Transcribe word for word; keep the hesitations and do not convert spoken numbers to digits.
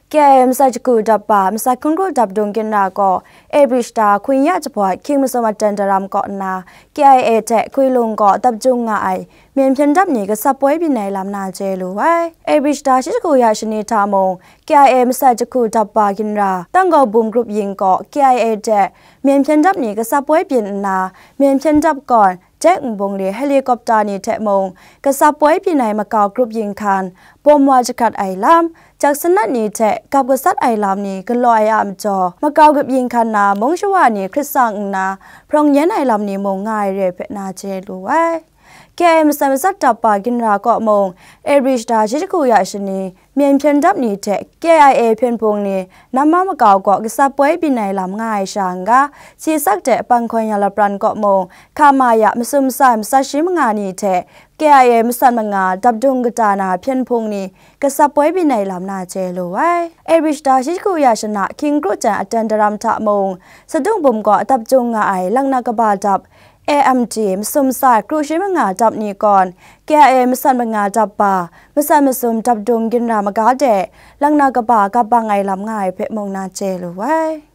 K I A masat jahku dap ba masat hkungru dap dung ginra gaw April shata hkun ya jahpawt hkying masum aten daram kaw nna K I A hte Hkuilung kaw dap jung nga ai myen hpyen dap ni gasap poi byin ai lam na chye lu ai. April shata shi jahku ya shani hta mung K I A masat jahku dap ba ginra Tanggau Bum grup yin kaw K I A hte myen hpyen dap ni gasap poi byin nna, myen hpyen dap kawn Jet nbung li helicopter ni hte mung gasap poi byin ai makau grup yin hkan bawm wa jahkrat ai lam, jak sanat ni hte gap gasat ai lam ni galaw ai a majaw, makau grup yin hkan na mung shawa ni hkrit sang nna hprawng yen ai lam ni mung nga ai re ai hpe na chye lu ai. K I A masat masat dap ba ginra kaw mung April shata shi jahku ya shani myen hpyen dap ni hte K I A hpyen hpung ni namma makau kaw gasap poi byin ai lam nga ai sha n-ga, Sisak hte Panghkawn ya lapran kaw mung hka ma ya masum masai masat shi manga ni hte K I A masat manga dap dung kata na hpyen hpung ni gasap poi byin ai lam na chye lu ai. April shata shi jahku ya shana hkying kru jan aten daram hta mung, Sadung Bum kaw dap jung nga ai laknak kaba dap A M D masum masai kru shi manga dap ni kawn K I A masat manga dap ba masat masum dap dung ginra maga de laknak kaba gap bang ai lam nga ai hpe mung na chye lu ai.